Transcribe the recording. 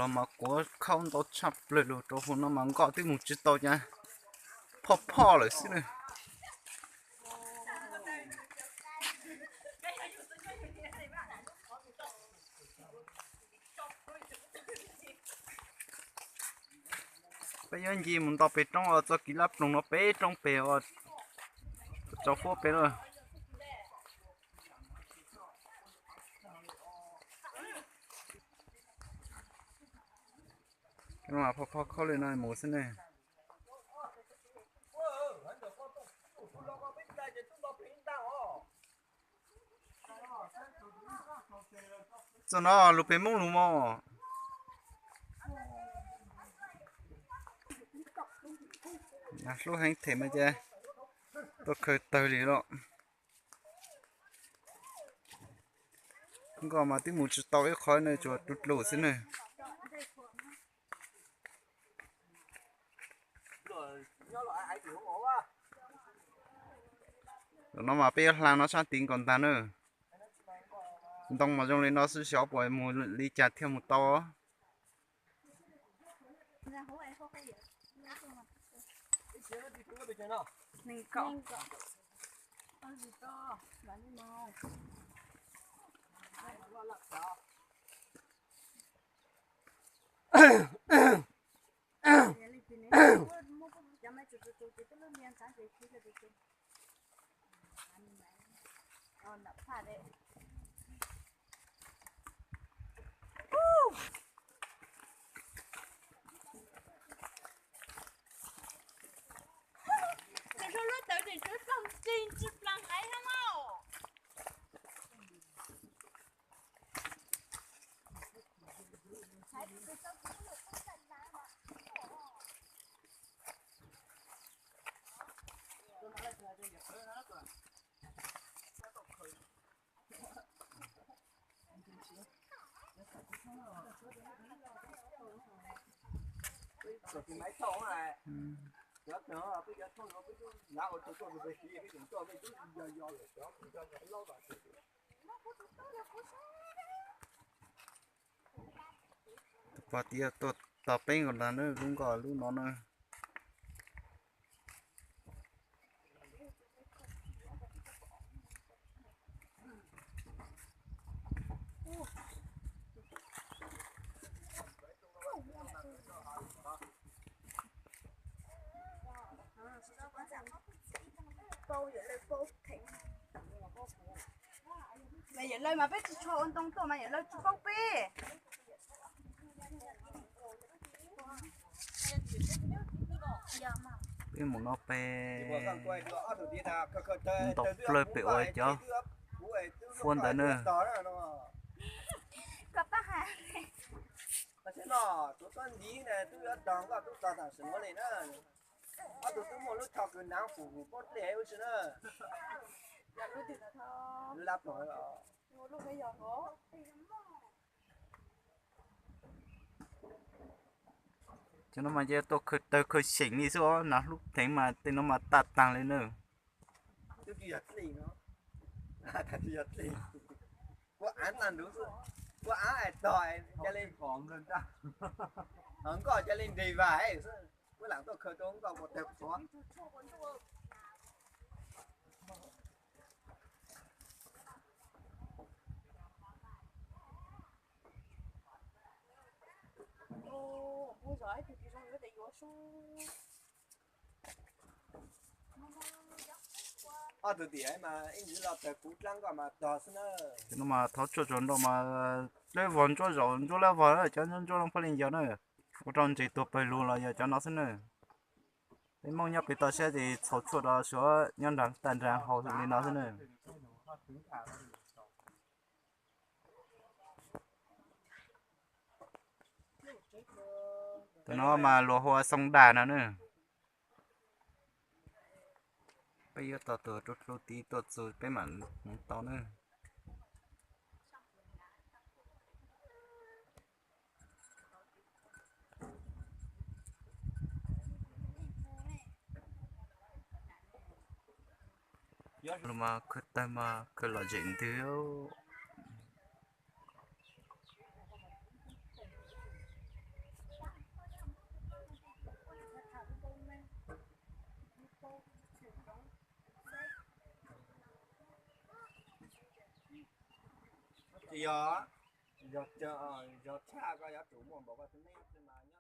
Los mas kuav khauj ntau tshaj plaws lug rau hauv no mas nkoj twb mus tsis tau cas, phoj phoj lawm xwb na. Peb yuav nce mus nto pem roob os, txoj kev lab ploog no pem roob pem os, tsaus fuab pem lawm. Phoj phoj khauj li no mus xwb ne. Txoj no lus pem Hmoob lus mog. Hlub heev them mas ces tuaj khaws tawg li lawm. Nkoj mas twb mus tsis tau ib qho ne, tsuas tu dlus xwb ne. Zaum no mas peb yuav hla no sab tid nkaus ntag na. Ntoo mas zoo li no xwb xyov puas mus li cas thiaj mus tau. Pog tias tuaj tog peb nkaus ntag na, lub nkoj lub no na. Mas yawm Lawv mas peb tsis tshua ua ntoo tuaj mas yawm Lawv tsis paub peb. Peb mus no peb ntau plawg pem ua cov fuab ntawd na. Cov no mas ces tuaj khaws tawg khaws xyeem li xwb os, nas hlub theev mas tej no mas tag tag li na. Ua av tag nrho xwb, ua av tog, nkoj cia li nres vas xwb, ua lam tuaj khaws tau nkoj ua tawg qhuav. Ob tug tiam mas ib ntsis los tawg kuv dlaab nkoj mas tog xwb na. Cov no mas thov tshuaj tsaus nrho mas dlawb vog ntsuab zaum ntsuab dlawb vog, cov ntsuab ntsuab no pheej li yog na. Ua rau ntses tuag pawg lug los yog cov no xwb na. Peb Moob nyob pem toj siab ces txhaus tshuaj rau suav nyob nrag tag nrag haus li no xwb na. Tus no mas luag hu ua xoo dag no na. Peb yuav tau tus rau rau tid tuaj txug peb mam hmoov tau na. Los mas khaws tawg mas khaws lom zem ntwg. Tsis yog, yog tshaj koj yuav tsum muaj npaum koj tus neeg xwb mas nyob